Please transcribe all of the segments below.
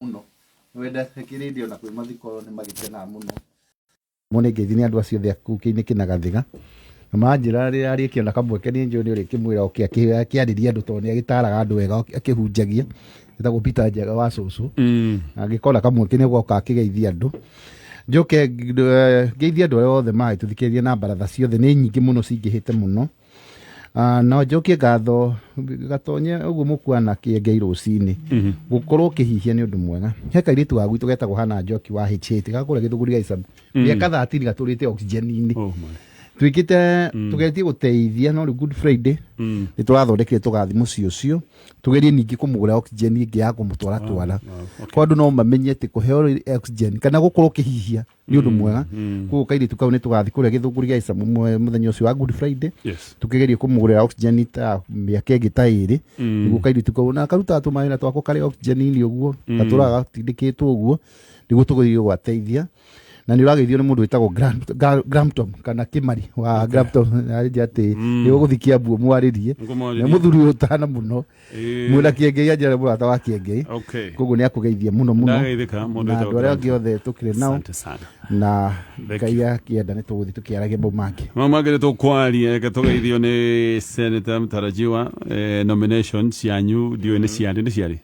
Mũno wenda kĩrĩndĩ ona kwĩ mathiko nĩ magĩkenaga mũno. Mo nĩ ngeithi nĩ andũ acio othe a kũu Kĩinĩkĩ na Gathĩga. Na manjĩra rĩrĩa arĩkĩona kamweke nĩ njũĩ nĩ ũrĩkĩmwĩra oke akĩarĩrie andũ tondũ nĩ agĩtaraga andũ wega akĩhunjagia. Etagwo Peter Njega wa cũcũ. Angĩkona kamweke nĩ agoka akĩgeithia andũ. Njoke ngeithie andũ arĩa othe maragĩtũthikĩrĩria na baratha ciothe nĩ nyingĩ mũno cingĩhĩte mũno. No njokie ngatho gatonye ũguo mũkuana kĩengei rũcinĩ gũkorwo ũkĩhihia nĩ ũndũ mwega. He kairĩtu ga gwitũ getagwo Hana Njoki wa H8 gakũrĩa Gĩthũngũri gĩa Icamu mĩaka 13 gatũrĩte oxygen-inĩ. Oh my. Twĩkĩte tũgeretie gũteithia no rĩu Good Friday nĩ tũrathondekire tũgathi mũciĩ ũcio tugerie ningĩ kũmũgũra oxygen ĩngĩ ya kũmũtwara twara. Kwa andũ no mamenye atĩ kũheo oxygen kana gũkorwo ũkĩhihia nĩ ũndũ mwega. Koguo kairĩtu kau nĩ tũgathiĩ kũrĩa Gĩthũngũri gĩa Icamu mũthenya ũcio wa Good Friday tũkĩgerie kũmũgũrĩra oxygen ta mĩaka ĩngĩ ta ĩrĩ nĩguo kairĩtu kau na karutaga tũmawĩra twako karĩ oxygen-inĩ ũguo gatũraga gatindĩkĩtwo ũguo nĩguo tũgerie gũgateithia. Na nĩ ũrageithio nĩ mũndũ wĩtagwo Granton kana Kĩmari wa Granton arĩnjia atĩ nĩ ũgũthiĩ Kiambu ũmwarĩrie. Ngũmwarĩrie. Nĩ mũthuri ũtana mũno. Mwĩna Kĩengei anjĩra nĩ mũrata wa Kĩengei. Koguo nĩ akũgeithia mũno mũno. Ndageithĩka mũndũ Na wĩtagwo andũ arĩa angĩ Granton. othe tũkĩrĩ nao. Asante sana. Na Thank Ngai akĩenda nĩ tũgũthiĩ tũkĩaragia mau mangĩ. Mau mangĩ nĩ tũkwaria, reke tũgeithio nĩ Senator mũtarajiwa, nomination cianyu ndiũĩ nĩ ciarĩ nĩ ciarĩ.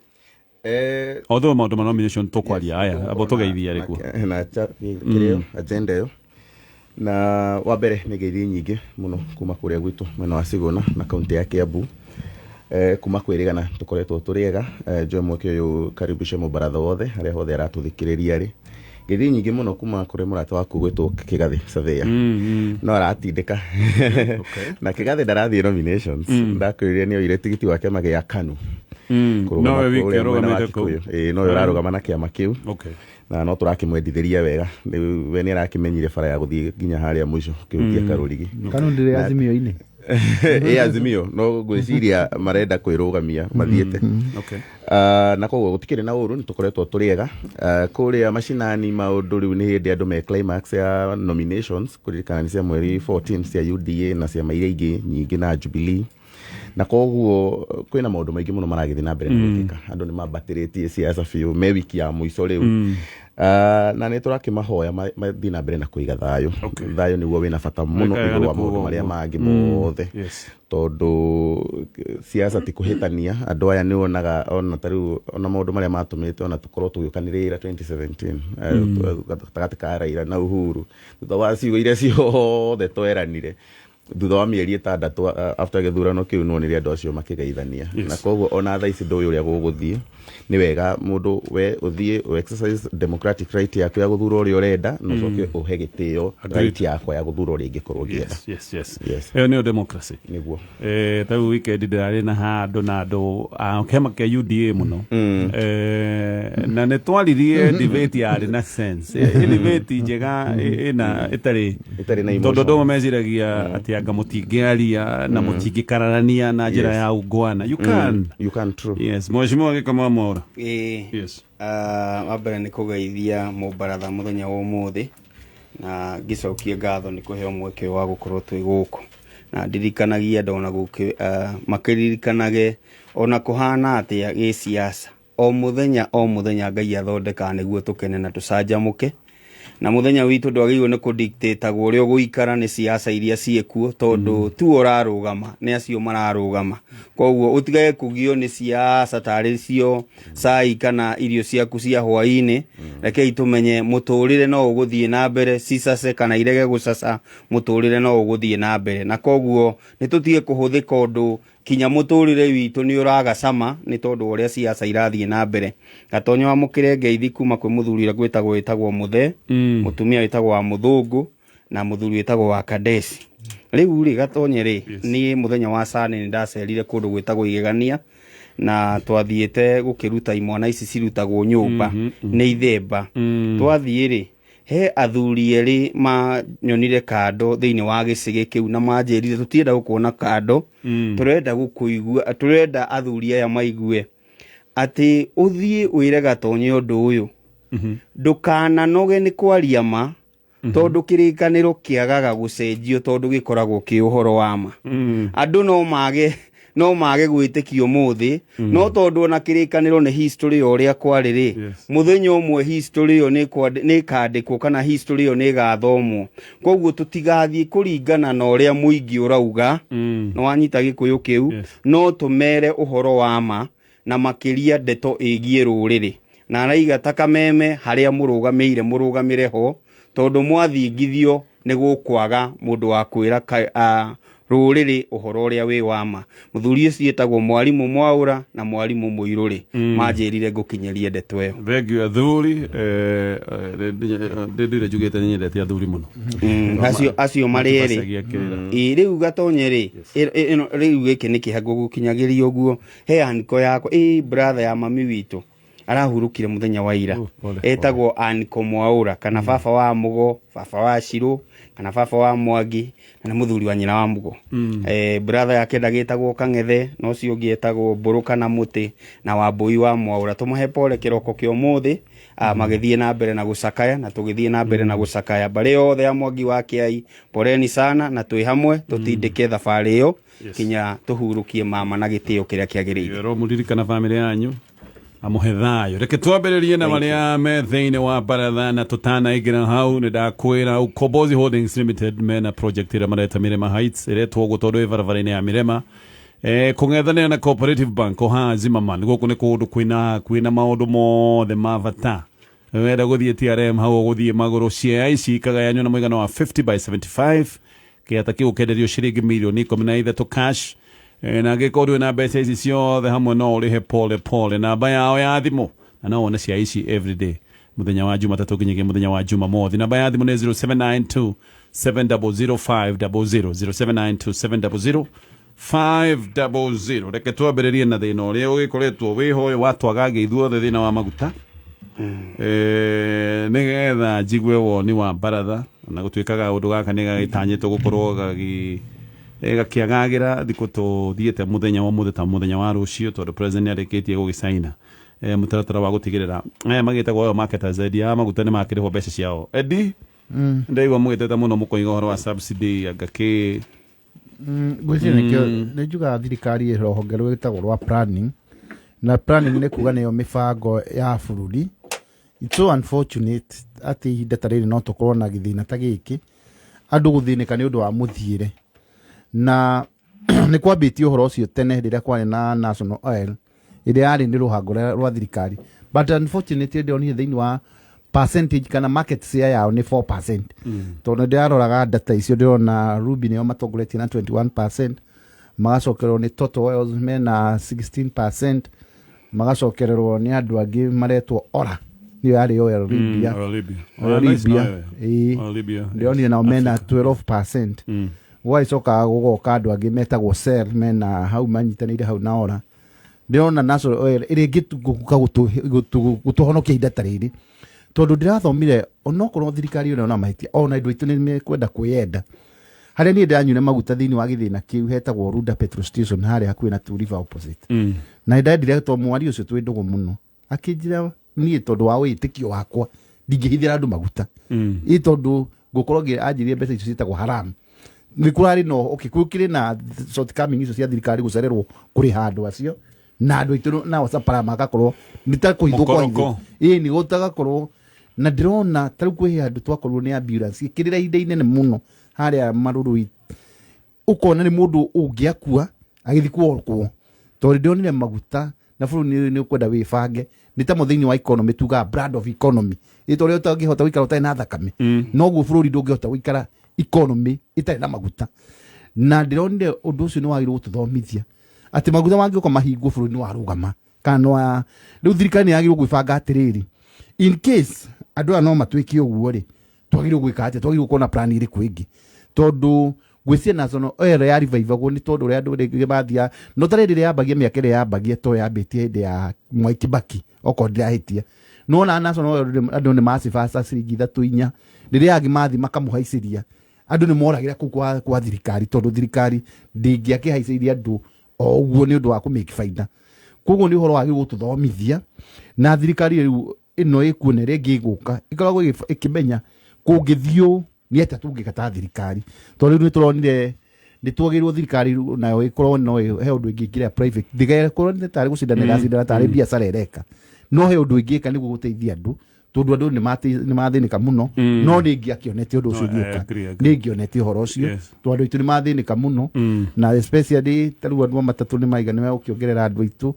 Although maũndũ ma nomination tũkwaria aya, abo tũgeithia rĩkuo. Na kĩrĩo agenda ĩyo na wa mbere nĩ ngeithi nyingĩ mũno kuma kũrĩa gwitũ mwena wa Sigona na kaunti ya Kiambu. Kuma kwĩrĩgana tũkoretwo tũrĩ ega. Njoe mweke ũyũ karibishe mũbaratha wothe harĩa hothe aratũthikĩrĩria rĩ. Ngeithi nyingĩ mũno kuma kũrĩ mũrata waku gwĩtwo Kĩgathĩ Surveyor. No aratindĩka. Na Kĩgathĩ ndarathiĩ nominations. Ndakwĩrire nĩ oire tigiti wa kĩama gĩa KANU. Kũrũgama Nowe wiki kũrĩa mwena wa ũrũgamĩte kũu. Kikuyu. Ĩĩ, nowe ũrarũgama na kĩama kĩu. Na no tũrakĩmwendithĩria wega. Rĩu we nĩ arakĩmenyire bara ya gũthiĩ nginya harĩa mũico kĩhutia Karũrigi. KANU ndĩrĩ Azimio-inĩ. Ĩ Azimio no ngwĩciria marenda kwĩrũgamia mathiĩte. Na koguo gũtikĩrĩ na ũru, nĩ tũkoretwo tũrĩ ega. Kũrĩa macinani maũndũ rĩu nĩ hĩndĩ andũ me climax ya nominations, kũririkana nĩ cia mweri 14 cia UDA na ciama iria ingĩ nyingĩ na Jubilee. Na koguo kwĩna maũndũ maingĩ mũno maragĩthiĩ na mbere na gwĩkĩka. Andũ nĩ mambatĩrĩtie siasa biũ me wiki ya mũico rĩu. Na nĩ tũrakĩmahoya mathiĩ na mbere na kũiga thayũ. Thayũ nĩguo wĩna bata mũno Wĩkaga igũrũ nĩ wa maũndũ kuuga marĩa ũguo. mangĩ mothe. Tondũ siasa ti kũhĩtania. Andũ aya nĩ wonaga ona ta rĩu ona maũndũ marĩa matũmĩte ona tũkorwo tũgĩũkanĩrĩra 2017, gatagatĩ ka Raila na Uhuru, thutha wa ciugo iria ciothe tweranire thutha wa mĩeri ĩtandatũ after gĩthurano kĩu nĩwonire andũ acio makĩgeithania. Na koguo ona thaa ici ndũĩ ũrĩa gũgũthiĩ. Nĩ wega mũndũ we ũthiĩ ũ exercise democratic right yaku ya gũthura ũrĩa ũrenda na ũcoke ũhe gĩtĩo right yakwa ya gũthura ũrĩa ingĩkorwo ngĩenda. Ĩyo nĩyo democracy. Nĩguo. Ta rĩu weekend ndĩrarĩ na handũ na andũ a kĩama kĩa UDA mũno. Na nĩ twaririe debate yarĩ na sense. Debate njega ĩna ĩtarĩ Ĩtarĩ na tondũ emotion. andũ amwe meciragia atĩ anga mũtingĩaria na mũtingĩkararania na njĩra ya ungwana. You can. You can, true. Yes, Mheshimiwa Gĩkoma Mwaura. Ĩĩ. Wa mbere nĩ kũgeithia mũbaratha mũthenya wa ũmũthĩ na ngĩcokie ngatho nĩ kũheo mweke wa gũkorwo twĩ gũkũ. Na ndirikanagia andũ ona makĩririkanage ona kũhana atĩa gĩsiasa. O mũthenya o mũthenya Ngai athondekaga nĩguo tũkene na tũcanjamũke. Na mũthenya witũ ndwagĩrĩirwo nĩ kũdictatagwo ũrĩa ũgũikara nĩ siasa iria ciĩkuo, tondũ tu ũrarũgama nĩ acio mararũgama. Koguo ũtigage kũgio nĩ siasa tarĩ cio cai kana irio ciaku cia hwaĩ-inĩ. Rekei tũmenye mũtũrĩre no ũgũthiĩ na mbere, cicace kana irege gũcaca, mũtũrĩre no ũgũthiĩ na mbere. Na koguo nĩ tũtige kũhũthĩka ũndũ kinya mũtũrĩre witũ nĩ ũraga cama nĩ tondũ wa ũrĩa siasa irathiĩ na mbere. Gatonyo wamũkĩre ngeithi kuma kwĩ mũthuri ũrĩa gwĩtagwo wĩtagwo Mũthee, mũtumia wĩtagwo wa Mũthũngũ na mũthuri wĩtagwo wa Kadesi. Rĩu rĩ Gatonye rĩ, niĩ mũthenya wa Sunday nĩ ndacerire kũndũ gwĩtagwo Igegania na twathiĩte gũkĩruta imwana ici cirutagwo nyũmba nĩ ithemba. Twathiĩ rĩ, he athuri erĩ manyonire kando thĩinĩ wa gĩcĩgĩ kĩu na manjĩrire tũtienda gũkuona kando, tũrenda gũkũigua, tũrenda athuri aya maigue atĩ ũthiĩ wĩre Gatonye ũndũ ũyũ, ndũkananoge nĩ kwaria ma, tondũ kĩrĩkanĩro kĩagaga gũcenjio tondũ gĩkoragwo kĩ ũhoro wa ma. Andũ no mage No mage gwĩtĩkio ũmũthĩ, no tondũ ona kĩrĩkanĩro nĩ history ya ũrĩa kwarĩ rĩ, mũthenya ũmwe history ĩyo nĩ ĩkandĩkwo kana history ĩyo nĩ ĩgathomwo. Koguo tũtigathiĩ kũringana na ũrĩa mũingĩ ũrauga, nĩ wanyita gĩkũyũ kĩu? Yes. No tũmere ũhoro wa ma na makĩria ndeto ĩgiĩ rũrĩrĩ na araiga ta kameme harĩa mũrũgamĩire mũrũgamĩre ho, tondũ mwathingithio nĩ gũkwaga mũndũ wa kwĩra rũrĩrĩ ũhoro ũrĩa wĩ wa ma. Mũthuri ũcio etagwo Mwarimũ Mwaũra na Mwarimũ Mũirũrĩ, manjĩrire ngũkinyĩrie ndeto ĩyo. Thank you athuri. Ndĩndũire njugĩte nĩ nyendete athuri mũno. Acio marĩ erĩ. Matubacagia kĩrĩra. Ĩ rĩu gatonye rĩ, ĩno rĩu gĩkĩ nĩ kĩha ngũgũkinyagĩria ũguo. He anko yakwa, ĩ brother ya mami witũ arahurũkire mũthenya wa ira. Oh, pole. Etagwo Anko Mwaũra kana baba wa Mũgo, baba wa Shirũ kana baba wa Mwangi, na nĩ mũthuri wa nyina wa Mũgo. Brother yake ndagĩtagwo Kang'ethe, na ũcio ũngĩ etagwo Mbũrũ kana Mũtĩ na Wambũi wa Mwaũra. Tũmahe pole kĩroko kĩa ũmũthĩ, magĩthiĩ na mbere na gũcakaya na tũgĩthiĩ na mbere na gũcakaya. Mbarĩ yothe ya Mwangi wa Kĩai, poleni sana, na twĩ hamwe tũtindĩke thabarĩ ĩyo kinya tũhurũkie mama na gĩtĩo kĩrĩa kĩagĩrĩire. Ro mũririkana bamĩrĩ yanyu, amũhe thayũ. Reke twambĩrĩrie na marĩa me thĩinĩ wa baratha, na tũtanaingĩra hau nĩ ndakwĩra Ukombozi Holdings Limited mena project ĩrĩa mareta Mirema Heights, ĩretwo ũguo tondũ ĩ barabara-inĩ ya Mirema, kũng'ethanĩra na Cooperative Bank o haha Zimmerman. Gũkũ nĩ kũndũ kwĩna maũndũ mothe ma bata. Wenda gũthiĩ TRM hau ũgũthiĩ magũrũ. Ciea ici ikagayanio na mũigana wa 50 by 75. Kĩata kĩu ũkenderio ciringi mirioni 13 cash. Na angĩkorwo ndũrĩ na mbeca ici ciothe hamwe, no ũrĩhe pole pole. Namba yao ya thimũ, na no wone cia ici everyday mũthenya wa Jumatatũ nginyagia mũthenya wa Jumamothi, namba ya thimũ nĩ 0792 700500, 0792 700500. Reke twambĩrĩrie na thĩna ũrĩa ũgĩkoretwo wĩho ũyũ watwagagia ithuothe, thĩna wa maguta, nĩgetha njigue woni wa baratha, na gũtuĩkaga ũndũ gaka nĩ gagĩtanyĩtwo gũkorwo gakĩagagĩra thikũ tũthiĩte mũthenya wa mũthĩ ta mũthenya wa rũciũ, tondũ president nĩ arĩkĩtie gũgĩcaina mũtaratara wa gũtigĩrĩra aya magĩtagwo oil marketers, endia a maguta, nĩ makĩrĩhwo mbeca ciao. Edi, ndaigua mũgĩteta mũno mũkoiga ũhoro wa subsidy anga kĩ. Ngwĩciria nĩkĩo nĩ njugaga thirikari ĩ rũhonge rwĩtagwo rwa planning, na planning nĩ kuga nĩyo mĩbango ya bũrũri. It's so unfortunate atĩ ihinda ta rĩrĩ no tũkorwo na gĩthĩna ta gĩkĩ, andũ gũthĩnĩka nĩ ũndũ wa mũthiĩre, na nĩ kwambĩtie ũhoro ũcio tene rĩrĩa kwarĩ na National Oil ĩrĩa yarĩ nĩ rũhango rwa thirikari, but unfortunately ndĩronire thĩinĩ wa percentage kana market share yao nĩ 4%, tondũ ndĩraroraga data icio ndĩrona Ruby nĩo matongoretie na 21%, magacokererwo nĩ Total Oils mena 16%, magacokererwo nĩ andũ angĩ maretwo Ora, nĩyo yarĩ Oil Libya. Oil Libya. Oil Libya, ĩĩ. Oil Libya. Ndĩronire nao mena 12%. Gwagĩcoka gũgoka andũ angĩ metagwo Cell, mena hau manyitanĩire hau na Ora. Ndĩrona National Oil ĩrĩa ĩngĩgũka gũtũhonokia ihinda ta rĩrĩ, tondũ ndĩrathomire onokorwo thirikari ĩyo na mahĩtia, ona andũ aitũ nĩ mekwenda kwĩyenda. Harĩa niĩ ndĩranyuire maguta thĩinĩ wa gĩthĩna kĩu hetagwo Runda petrol station harĩa hakuhĩ na Two River opposite, na ndendire to mwari ũcio twĩ ndũgũ mũno akĩnjĩra niĩ tondũ wa wĩtĩkio wakwa ndingĩhithĩra andũ maguta, ĩ tondũ ngũkorwo anjĩrire mbeca icio ciĩtagwo haram. Nĩ kũrarĩ no okay, kũrĩ na shortcoming icio cia thirikari gũcererwo kũrĩha andũ acio, na andũ aitũ nao sapara magakorwo nĩ ta kũhithwo Mũkoroko. kwa ĩĩ nĩ gũtagakorwo. Na ndĩrona ta rĩu kwĩ handũ twakorirwo nĩ ambulance ĩkĩrĩra ihinda inene mũno harĩa Marũrũi, ũkona nĩ mũndũ ũngĩakua agĩthiĩ kuokwo tondũ ndĩronire maguta. Na bũrũri nĩ ũkwenda wĩbange, nĩ ta thĩinĩ wa economy tugaga brand of economy, ĩ ta ũrĩa ũtangĩhota gũikara ũtarĩ na thakame, noguo bũrũri ndũngĩhota gũikara economy ĩtarĩ na maguta. Na ndĩronire ũndũ ũcio nĩ wagĩrĩirwo gũtũthomithia atĩ maguta mangĩũka mahingwo bũrũri nĩ warũgama kana nĩ wa rĩu thirikari nĩ yagĩrĩirwo gwĩbanga atĩrĩrĩ, in case andũ aya no matuĩke ũguo rĩ, twagĩrĩirwo gwĩka atĩa, twagĩrĩirwo gũkorwo na plan ĩrĩkũ ĩngĩ, tondũ ngwĩciria National Oil ya revivagwo nĩ tondũ ũrĩa andũ rĩngĩ mathiaga no ta rĩrĩ yambagia mĩaka ĩrĩa yambagia to yambĩtie hĩndĩ ya Mwai Kibaki, okorwo ndirahĩtia. Nona National Oil andũ nĩ macibaca ciringi ithatũ inya, rĩrĩa angĩ mathi makamũhaicĩria, andũ nĩ moragĩra kũu kwa thirikari, tondũ thirikari ndĩngĩakĩhaicĩirie andũ o ũguo nĩ ũndũ wa kũmĩki baida. Koguo nĩ ũhoro wagĩrĩirwo gũtũthomithia, na thirikari rĩu ĩno ĩkuo na ĩrĩa ĩngĩ ĩgũka ĩkoragwo ĩkĩmenya kũngĩthiĩ ũũ nĩ atĩa tũngĩka ta thirikari, tondũ rĩu nĩ tũronire Nĩ twagĩrĩirwo thirikari nayo ĩkorwo no he ũndũ ĩngĩingĩra private, ndĩgakorwo nĩ tarĩ gũcindana ĩracindana tarĩ biacara ĩreka, no he ũndũ ĩngĩka nĩguo gũteithia andũ, tondũ andũ nĩ mathĩnĩka mũno. No nĩ ingĩakĩonete ũndũ ũcio No, I ũgĩũka. agree, I agree. Nĩ ingĩonete ũhoro ũcio, tondũ andũ aitũ nĩ mathĩnĩka mũno, na especially ta rĩu andũ a matatũ nĩ maiga nĩ megũkĩongerera andũ aitũ.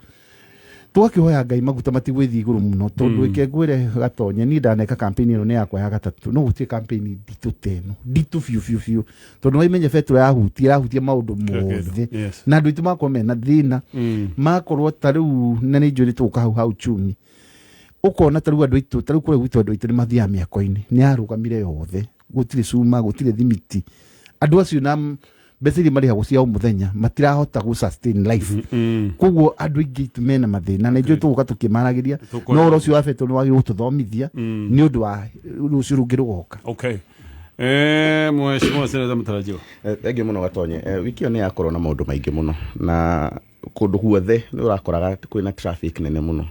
Twakĩhoya Ngai maguta matigwĩthiĩ igũrũ mũno, tondũ ĩke ngwĩre Gatonye, niĩ ndaneka campaign ĩno nĩ yakwa ya gatatũ, no gũtirĩ campaign nditũ ta ĩno, nditũ biũ biũ biũ, tondũ waimenye betũrũ yahutia ĩrahutia maũndũ mothe, na andũ aitũ makorwo mena thĩna, makorwo ta rĩu, na nĩ njũĩ nĩ tũgũka hau ha uchumi. Ũkona ta rĩu andũ aitũ, ta rĩu kũrĩa gwitũ andũ aitũ nĩ mathiaga mĩako-inĩ, nĩ yarũgamire yothe, gũtirĩ cuma, gũtirĩ thimiti. Andũ acio na mbeca iria marĩhagwo cia o mũthenya matirahota gũ sustain life. Koguo andũ aingĩ aitũ mena mathĩna, na ithuĩ tũgũka tũkĩmaragĩria. No ũhoro ũcio wa betũrũ nĩ wagĩrĩirwo gũtũthomithia nĩ ũndũ wa rũciũ rũngĩ rũgoka. Okay, mheshimiwa Senator mtarajiwa. Thengiũ mũno, Gatonye. Wiki ĩyo nĩ yakorwo na maũndũ maingĩ mũno, na kũndũ guothe nĩ ũrakoraga kwĩna traffic nene mũno.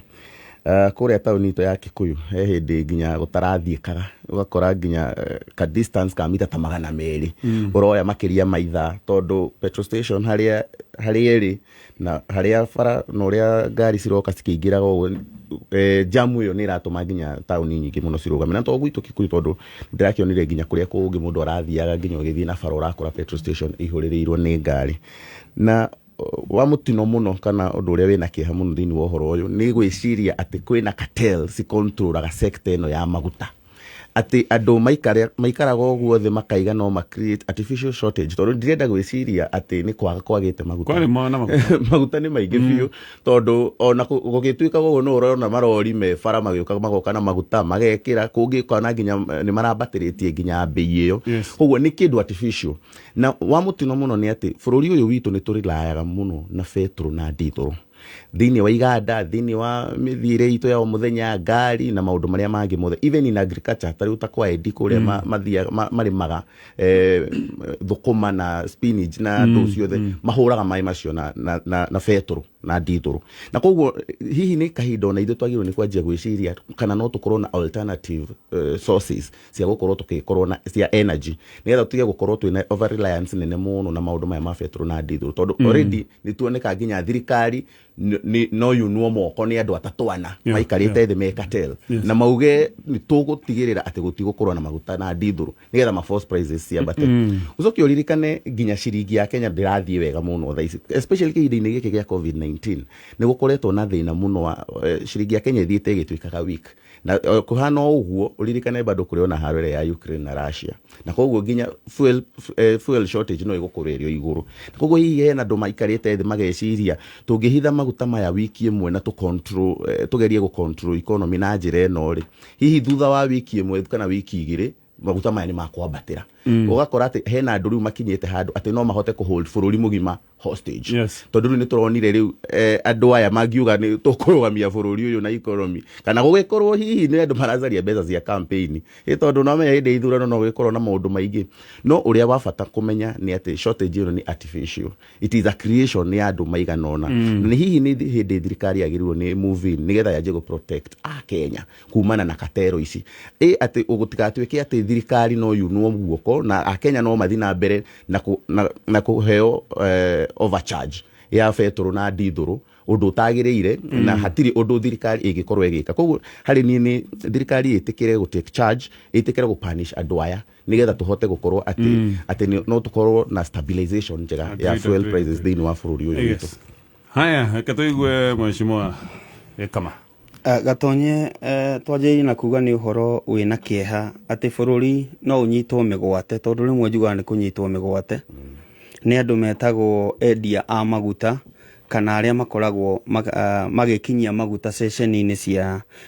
Kũrĩa taũni itũ ya Kikuyu he hĩndĩ nginya gũtarathiĩkaga, ũgakora nginya ka distance ka mita ta 200 ũroya makĩria ma ithaa, tondũ petrol station harĩa harĩa ĩrĩ na harĩa bara na ũrĩa ngari ciroka cikĩingĩraga ũguo, jamu ĩyo nĩ ĩratũma nginya taũni nyingĩ mũno cirũgame. Na to gwitũ Kikuyu, tondũ ndĩrakĩonire nginya kũrĩa kũngĩ mũndũ arathiaga, nginya ũgĩthiĩ na bara ũrakora petrol station ĩihũrĩrĩirwo nĩ ngari. Na wa mũtino mũno kana ũndũ ũrĩa wĩna kĩeha mũno thĩinĩ wa ũhoro ũyũ nĩ gwĩciria atĩ kwĩna cartel cicontrolaga sector ĩno ya maguta, atĩ andũ maikaraga ũguo thĩ makaiga no ma create artificial shortage, tondũ ndirenda gwĩciria atĩ nĩ kwaga kwagĩte maguta. Kwarĩ mwana maguta. Maguta nĩ maingĩ biũ, tondũ ona gũgĩtuĩka ũguo no ũrona marori me bara magĩũka, magoka na maguta magekĩra kũngĩ, ũkona nginya nĩ marambatĩrĩtie nginya mbei ĩyo. Koguo nĩ kĩndũ artificial. Na wa mũtino mũno nĩ atĩ bũrũri ũyũ witũ nĩ tũrĩlayaga mũno na betũrũ na ndithũrũ thĩinĩ wa iganda, thĩinĩ wa mĩthiĩre itũ ya o mũthenya, ngari na maũndũ marĩa mangĩ mothe, even in agriculture. Ta rĩu ta kwa Endi kũrĩa mathiaga marĩmaga thũkũma na spinach na ndũ ciothe, mahũraga maĩ macio na betũrũ na ndithũrũ. Na koguo hihi nĩ kahinda ona ithuĩ twagĩrĩirwo nĩ kwanjia gwĩciria kana no tũkorwo na alternative sources cia gũkorwo tũgĩkorwo na cia energy, nĩgetha tũtige gũkorwo twĩna over reliance nene mũno na maũndũ maya ma betũrũ na ndithũrũ, tondũ already nĩ tuoneka nginya thirikari no yunwo moko nĩ andũ atatũ ana maikarĩte thĩ me cartel na mauge nĩ tũgũtigĩrĩra atĩ gũtigũkorwo na maguta na ndithũrũ, nĩgetha ma force prices ciambate. Ũcoke ũririkane nginya ciringi ya Kenya ndĩrathiĩ wega mũno thaa ici, especially kĩhinda-inĩ gĩkĩ gĩa COVID-19 nĩ gũkoretwo na thĩna mũno wa ciringi ya Kenya ĩthiĩte ĩgĩtuĩkaga weak. Na kũhana o ũguo, ũririkane bado kũrĩ ona haro ĩrĩa ya Ukraine na Russia, na koguo nginya fuel shortage no ĩgũkorwo ĩrĩ o igũrũ. Na koguo hihi hena andũ maikarĩte thĩ mageciria tũngĩhitha maguta maya wiki ĩmwe na tũ control, tũgerie gũ control economy na njĩra ĩno rĩ, hihi thutha wa wiki ĩmwe kana wiki 2 maguta maya nĩ makwambatĩra. Ũgakora atĩ hena andũ rĩu makinyĩte handũ atĩ no mahote kũ hold bũrũri mũgima hostage, tondũ rĩu nĩ tũronire rĩu andũ aya mangiuga nĩ tũkũrũgamia bũrũri ũyũ na economy, kana gũgĩkorwo hihi nĩ andũ maracaria mbeca cia campaign, ĩ tondũ no menya hĩndĩ ya ithurano no gũgĩkorwo na maũndũ maingĩ. No ũrĩa wa bata kũmenya nĩ atĩ shortage ĩno nĩ artificial, it is a creation nĩ andũ maigana ũna. Na nĩ hihi nĩ hĩndĩ thirikari yagĩrĩirwo nĩ move in nĩgetha yanjie gũ protect a Kenya kumana na katero ici, ĩ atĩ gũtigatuĩke atĩ thirikari no yunwo guoko na akenya no mathi na mbere na kũheo overcharge ya betũrũ na ndithũrũ, ũndũ ũtagĩrĩire, na hatirĩ ũndũ thirikari ĩngĩkorwo ĩgĩka. Koguo harĩ niĩ nĩ thirikari ĩtĩkĩre gũ take charge, ĩtĩkĩre gũ punish andũ aya, nĩgetha tũhote gũkorwo atĩ no tũkorwo na stabilization njega ya fuel prices thĩinĩ wa bũrũri ũyũ witũ. Haya, reke tũigue mheshimiwa Gĩkama. Gatonye, twanjĩrĩrie na kuga nĩ ũhoro wĩna kĩeha atĩ bũrũri no ũnyitwo mĩgwate, tondũ rĩmwe njugaga nĩ kũnyitwo mĩgwate nĩ andũ metagwo endia a maguta kana arĩa makoragwo magĩkinyia maguta ceceni-inĩ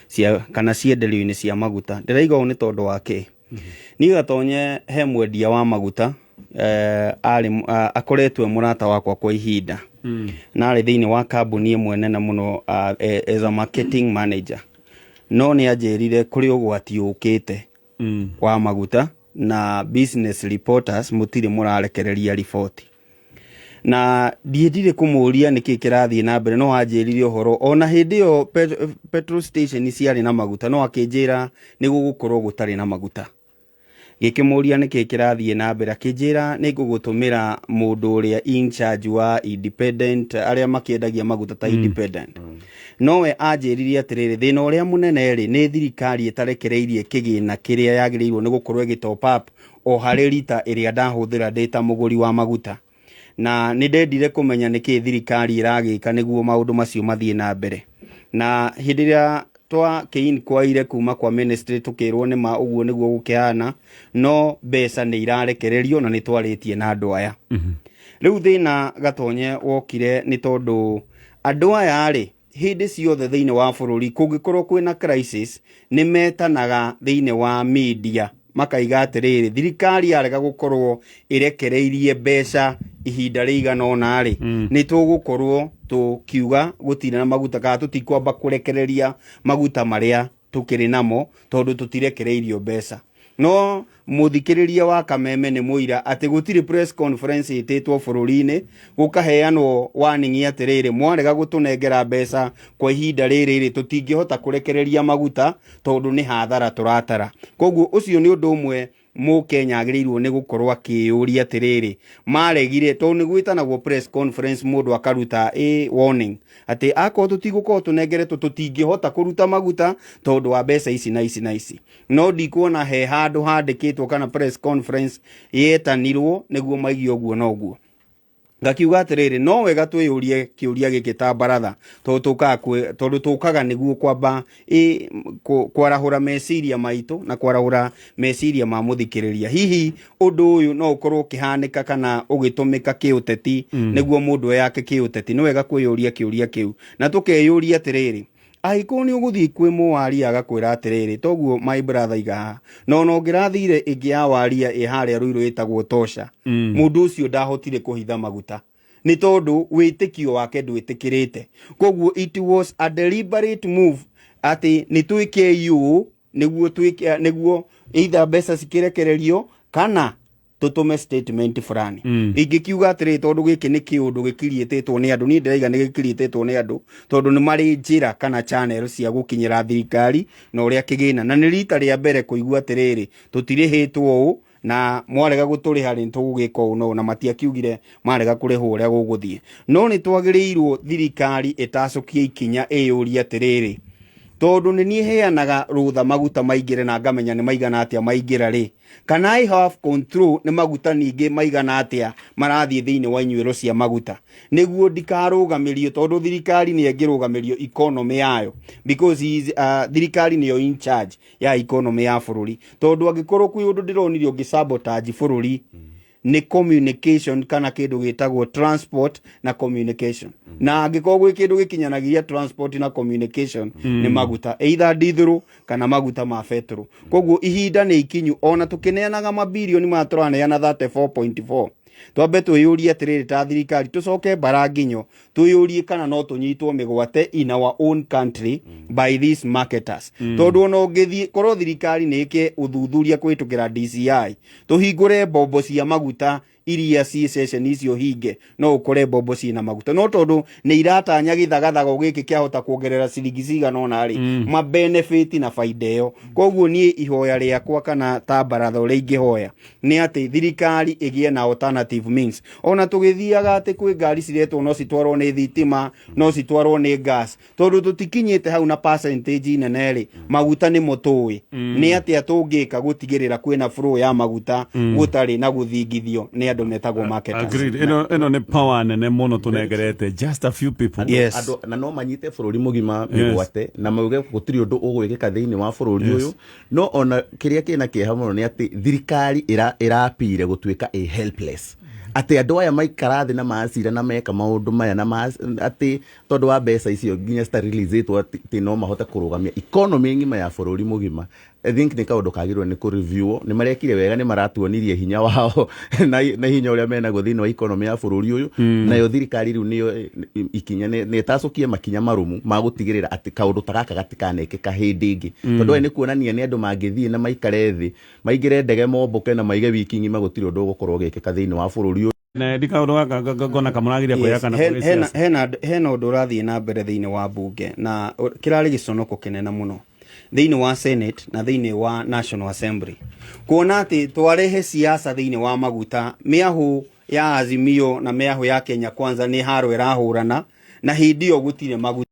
cia kana cienderio-inĩ cia maguta. Ndĩraiga ũũ nĩ tondũ wa kĩ? Niĩ Gatonye, he mwendia wa maguta arĩ akoretwo e mũrata wakwa kwa ihinda, na arĩ thĩinĩ wa kambuni ĩmwe nene mũno as a marketing manager, no nĩ anjĩrire kũrĩ ũgwati ũkĩte wa maguta na business reporters mũtirĩ mũrarekereria riboti, na ndiendire kũmũria nĩkĩ kĩrathiĩ na mbere, no anjĩrire ũhoro ona hĩndĩ ĩyo petrol station ciarĩ na maguta, no akĩnjĩra nĩ gũgũkorwo gũtarĩ na maguta. Ngĩkĩmũria nĩkĩ kĩrathiĩ na mbere, akĩnjĩra nĩ ngũgũtũmĩra mũndũ ũrĩa in charge wa independent, arĩa makĩendagia maguta ta independent. Nowe anjĩrire atĩrĩrĩ, thĩna ũrĩa mũnene rĩ, nĩ thirikari ĩtarekereirie kĩgĩna kĩrĩa yagĩrĩirwo nĩ gũkorwo ĩgĩ top up o harĩ rita ĩrĩa ndahũthĩra ndĩ ta mũgũri wa maguta. Na nĩ ndendire kũmenya nĩkĩ thirikari ĩragĩka nĩguo maũndũ macio mathiĩ na mbere. Na hĩndĩ ĩrĩa twakĩ-inquire kuma kwa ministry tũkĩrwo nĩ ma ũguo nĩguo gũkĩhana, no mbeca nĩ irarekererio na nĩ twarĩtie na andũ aya. Rĩu thĩna Gatonye wokire nĩ tondũ andũ aya rĩ, hĩndĩ ciothe thĩinĩ wa bũrũri kũngĩkorwo kwĩna crisis nĩ metanaga thĩinĩ wa media makaiga atĩrĩrĩ, thirikari yarega gũkorwo ĩrekereirie mbeca ihinda rĩigana ũna rĩ, nĩ tũgũkorwo tũkiuga gũtirĩ na maguta kana tũtikwamba kũrekereria maguta marĩa tũkĩrĩ namo tondũ tũtirekereirio mbeca. No mũthikĩrĩria wa Kameme nĩ mũira atĩ gũtirĩ press conference ĩtĩtwo bũrũri-inĩ gũkaheanwo warning atĩrĩrĩ, mwarega gũtũnengera mbeca kwa ihinda rĩrĩ rĩ, tũtingĩhota kũrekereria maguta tondũ nĩ hathara tũratara. Koguo ũcio nĩ ũndũ ũmwe Mũkenya agĩrĩirwo nĩ gũkorwo akĩyũria atĩrĩrĩ, maregire tondũ nĩ gwĩtanagwo press conference mũndũ akaruta a warning atĩ akorwo tũtigũkorwo tũnengeretwo tũtingĩhota kũruta maguta tondũ wa mbeca ici na ici na ici. No ndikuona he handũ handĩkĩtwo kana press conference yetanirwo nĩguo maigue ũguo na ũguo. Ngakiuga atĩrĩrĩ, no wega twĩyũrie kĩũria gĩkĩ ta baratha, tondũ tũkaga nĩguo kwamba kwarahũra meciria maitũ na kwarahũra meciria ma mũthikĩrĩria. Hihi ũndũ ũyũ no ũkorwo ũkĩhanĩka kana ũgĩtũmĩka kĩũteti nĩguo mũndũ eyake kĩũteti? Nĩ wega kwĩyũria kĩũria kĩu na tũkeyũria atĩrĩrĩ, angĩkorwo nĩ ũgũthiĩ kwĩ mũwaria agakwĩra atĩrĩrĩ, toguo my brother iga haha, na ona ũngĩrathire ĩngĩ ya waria ĩ harĩa Ruiru ĩtagwo Tosha, mũndũ ũcio ndahotire kũhitha maguta nĩ tondũ wĩtĩkio wake ndwĩtĩkĩrĩte. Koguo it was a deliberate move atĩ nĩ twĩkei ũũ nĩguo twĩke, nĩguo either mbeca cikĩrekererio kana tũtũme statement fulani. Ingĩkiuga atĩrĩrĩ, tondũ gĩkĩ nĩ kĩũndũ gĩkiriĩtĩtwo nĩ andũ, niĩ ndĩraiga nĩ gĩkiriĩtĩtwo nĩ andũ tondũ nĩ marĩ njĩra kana channel cia gũkinyĩra thirikari na ũrĩa kĩgĩna, na nĩ rita rĩa mbere kũigua atĩrĩrĩ, tũtirĩhĩtwo ũũ na mwarega gũtũrĩha rĩ tũgũgĩka ũũ na ũũ, na matiakiugire marega kũrĩhwo ũrĩa gũgũthiĩ. No nĩ twagĩrĩirwo thirikari ĩtacũkie ikinya ĩyũrie atĩrĩrĩ, tondũ nĩ niĩ heanaga rũtha maguta maingĩre na ngamenya nĩ maigana atĩa maingĩra rĩ, kana I have control nĩ maguta ningĩ maigana atĩa marathiĩ thĩinĩ wa inyuĩro cia maguta, nĩguo ndikarũgamĩrio, tondũ thirikari nĩ ĩngĩrũgamĩrio economy yayo, because thirikari nĩyo in charge ya economy ya bũrũri. Tondũ angĩkorwo kwĩ ũndũ ndĩronire ũngĩ sabotage bũrũri nĩ communication kana kĩndũ gĩtagwo transport na communication, na angĩkorwo gwĩ kĩndũ gĩkinyanagia transport na communication nĩ maguta, either ndithũrũ kana maguta ma betũrũ. Koguo ihinda nĩ ikinyu, ona tũkĩneanaga mabirioni maya tũraneana 34.4, twambe twĩyũrie atĩrĩrĩ ta thirikari, tũcoke mbara nginyo twĩyũrie kana no tũnyitwo mĩgwate in our own country by these marketers. Tondũ ona ũngĩthiĩ korwo thirikari nĩ ĩke ũthuthuria kũhĩtũkĩra DCI, tũhingũre mbombo cia maguta iria ciĩ ceceni icio hinge, no ũkore mbombo ciĩna maguta, no tondũ nĩ iratanya gĩthagathago gĩkĩ kĩahota kuongerera ciringi cigana ũna rĩ, ma benefit na baida ĩyo. Koguo niĩ ihoya rĩakwa kana ta baratha ũrĩa ingĩhoya nĩ atĩ thirikari ĩgĩe na alternative means. Ona tũgĩthiaga atĩ kwĩ ngari ciretwo no citwarwo nĩ thitima, no citwarwo nĩ gas, tondũ tũtikinyĩte hau na percentage nene rĩ, maguta nĩmo tũĩ. Nĩ atĩa tũngĩka gũtigĩrĩra kwĩna flow ya maguta gũtarĩ na gũthingithio nĩ andũ metagwo marketers? Agreed. Ĩno nĩ power nene mũno tũnengerete just a few people. Andũ na no manyite bũrũri mũgima mĩgwate na mauge gũtirĩ ũndũ ũgwĩkĩka thĩinĩ wa bũrũri ũyũ. No ona kĩrĩa kĩna kĩeha mũno nĩ atĩ thirikari ĩrapire gũtuĩka ĩ helpless, atĩ andũ aya maikara thĩ na macira na meka maũndũ maya na atĩ tondũ wa mbeca icio nginya citareleasetwo atĩ no mahote kũrũgamia economy ng'ima ya bũrũri mũgima. I think nĩ kaũndũ kagĩrĩirwo nĩ kũ-review. Nĩ marekire wega, nĩ maratuonirie hinya wao na hinya ũrĩa menaguo thĩinĩ wa economy ya bũrũri ũyũ. Nayo thirikari rĩu nĩyo ikinya nĩ ĩtacũkie makinya marũmu ma gũtigĩrĩra atĩ kaũndũ ta gaka gatikanekĩka hĩndĩ ĩngĩ, tondũ aya nĩ kuonania nĩ andũ mangĩthiĩ na maikare thĩ, maingĩre ndege, mombũke na maige wiki ng'ima, gũtirĩ ũndũ ũgũkorwo ũgĩkĩka thĩinĩ wa bũrũri ũyũ. Na ndi kaũndũ gaka ngona kamũragiria kwĩyaka na kũrĩ siasa. Hena ũndũ ũrathiĩ na mbere thĩinĩ wa mbunge na kĩrarĩ gĩconoko kĩnene mũno. Thĩinĩ wa Senate na thĩinĩ wa National Assembly, kuona atĩ twarehe siasa thĩinĩ wa maguta, mĩahũ ya Azimio na mĩahũ ya Kenya Kwanza nĩ haro ĩrahũrana, na hĩndĩ ĩyo gũtirĩ maguta.